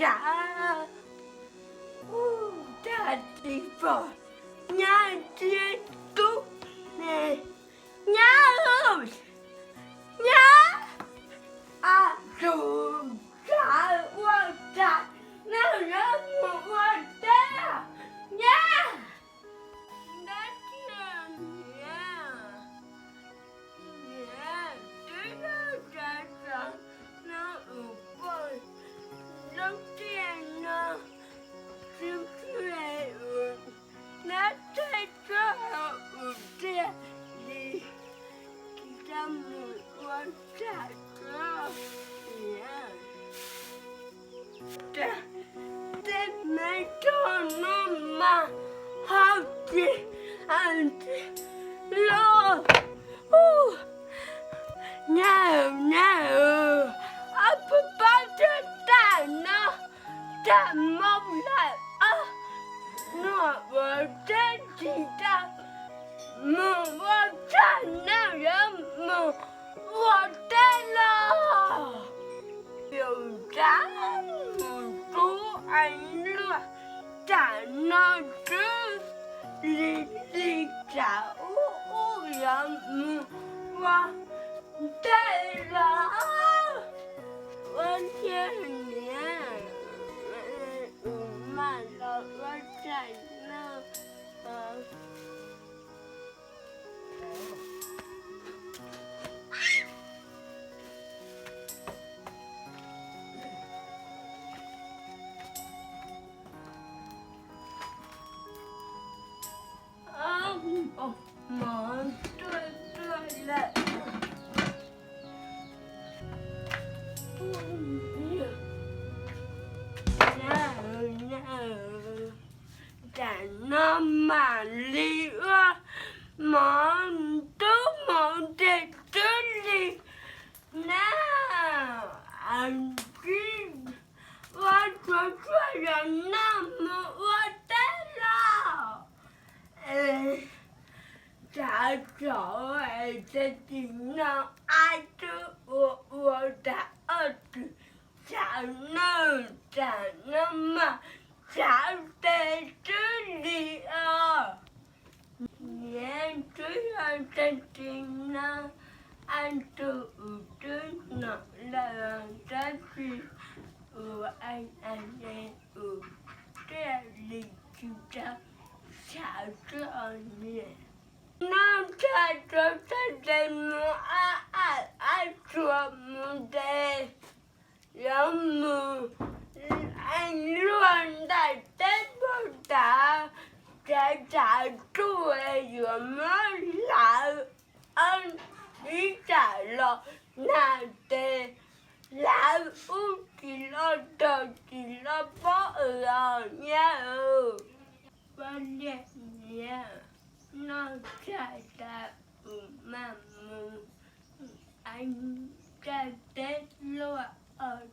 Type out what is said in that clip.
Tag, tag tsis pom nyab thiab tub ne, nyab, nyab, a tus tsav ua tsav no yuav mus ua teb, nyab. Dab tsi niam? Niam, twb yog tsav tsav no ua poj lub tiaj no, tsis txawj ua dab tsi tsuas ua tiaj li, tsis tau mus ua tsav tsuas niam. Tej me tog no mas hau ces hais tias los, nyab, nyab, ob peb pab thiaj tag no, tag moo lawm os, no ua teb tsis tau mus ua tsav no yuav mus ua teb los. Yus rov mus rub es luag tsav no twb lig lig tsav ub ub yuav mus ua teb los. Ua teb niam, ua mas los ua tsav no. Mov tuaj tuaj lawm. Tam no mam li ua mov tub mov ntej twb li na. Ua tsuag tsuag los noj mus ua teb los. Tsav tsav es tag kis no ab tub ua ua tag ob tug tsav no, tsav no mas tsav tes twb li os. Niam, twb yog tag kis no ab tub ua twb no lawm tab sis ua ab ua thiaj li tsis tau tsav tsuag niam. Noj tshais tsuag tag ces mus ab ab tsuag mus ntes, yuav mus luag ntais teb puag tav, tsav tsav tsuag yuav muab hlawv ib tsam los nag tes hlawv ub tsis los tog tsis los pob os nyab. Ua liaj niam, noj tshais tas mus mas mus, tsav teb luag os.